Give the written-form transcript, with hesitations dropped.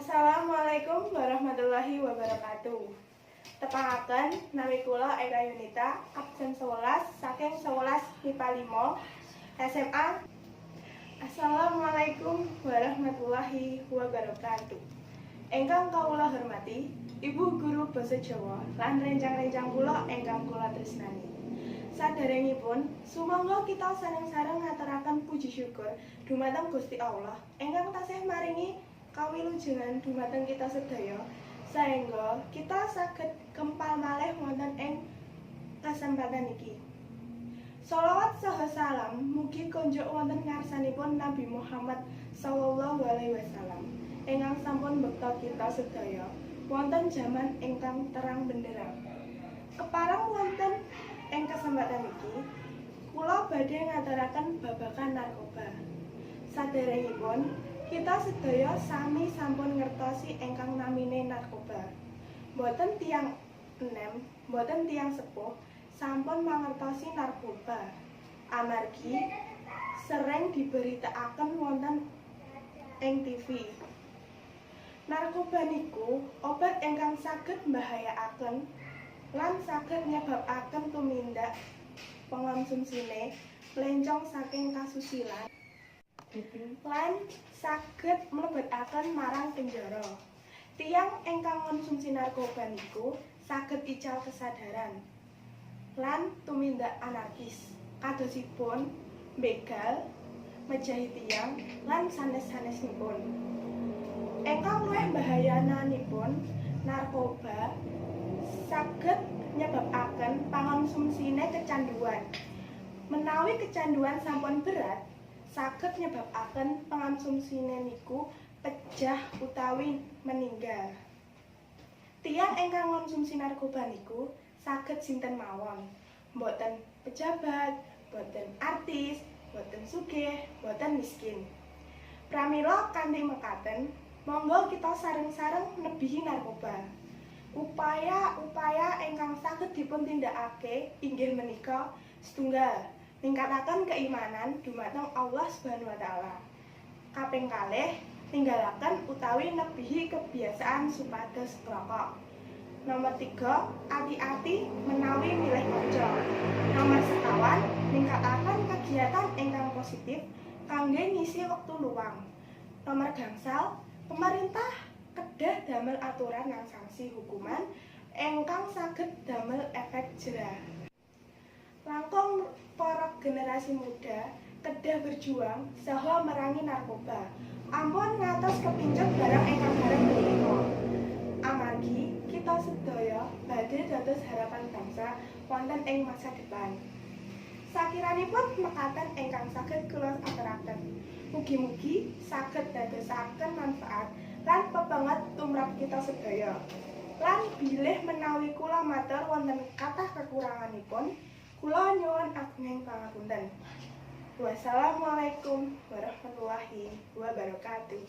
Assalamualaikum warahmatullahi wabarakatuh. Tepangaken, nami kula Eka Yunita, absen 11 saking 11 MIPA 5 SMA. Assalamualaikum warahmatullahi wabarakatuh. Ingkang kawula hormati Ibu Guru Basa Jawa lan rencang-rencang kula ingkang kula tresnani. Saderengipun, sumangga kita sareng-sareng ngaturaken puji syukur dumateng Gusti Allah ingkang tasih maringi kawilujengan dumateng kita sedaya saengga kita saged kempal malih wonten ing kesempatan iki. Sholawat saha salam mugi konjuk wonten ngarsanipun Nabi Muhammad sallallahu alaihi wasallam ingkang sampun bekta kita sedaya wonten jaman ingkang terang benderang. Kepareng wonten ing kesempatan iki, kula badhe ngaturaken babagan narkoba. Saderengipun, kita sedaya sami sampun ngertosi ingkang namine narkoba. Boten tiyang enem, boten tiyang sepuh sampun mangertosi narkoba. Amargi sering diberitakaken wonten ing TV. Narkoba niku obat ingkang saged mbahayakaken lan saged nyebabaken tumindak pengonsumsine lencong saking kasusilan lan saged mlebetaken marang penjara. Tiyang ingkang ngonsumsi narkoba niku saged ical kesadaran lan tumindak anarkis, kadosipun begal, mejahi tiyang, lan sanes-sanesipun. Ingkang luwih bahayananipun, narkoba saged nyebabaken pangonsumsine kecanduan. Menawi kecanduan sampun berat, saged nyebabaken pangonsumsine niku pejah utawi meninggal. Tiyang ingkang ngonsumsi narkoba niku saged sinten mawon. Mboten pejabat, boten artis, boten sugih, boten miskin. Pramila kanthi mekaten, monggo kita sareng-sareng nebihi narkoba. Upaya-upaya ingkang saged dipun tindakake inggih menika: setunggal, ningkataken keimanan dumateng Allah Subhanahu wa taala. Kaping kalih, ninggalaken utawi nebihi kebiasaan supados ngrokok. Nomor 3, ati-ati menawi milih kanca. Nomor 5, ningkataken kegiatan ingkang positif kangge ngisi wektu luang. Nomor 5, pemerintah kedah damel aturan lan sanksi hukuman ingkang saged damel efek jera. Langkung para generasi muda kedah berjuang saha merangi narkoba. Ampun ngantos kepincut barang ingkang haram menika. Amargi kita sedaya badhe dados harapan bangsa wonten ing masa depan. Sakiranipun mekaten ingkang saged kula aturaken. Mugi-mugi saged dadosaken manfaat lan pepenget tumrap kita sedaya. Lan bilih menawi kula matur wonten kathah kekuranganipun, kula nyuwun agunging pangapunten. Wassalamualaikum warahmatullahi wabarakatuh.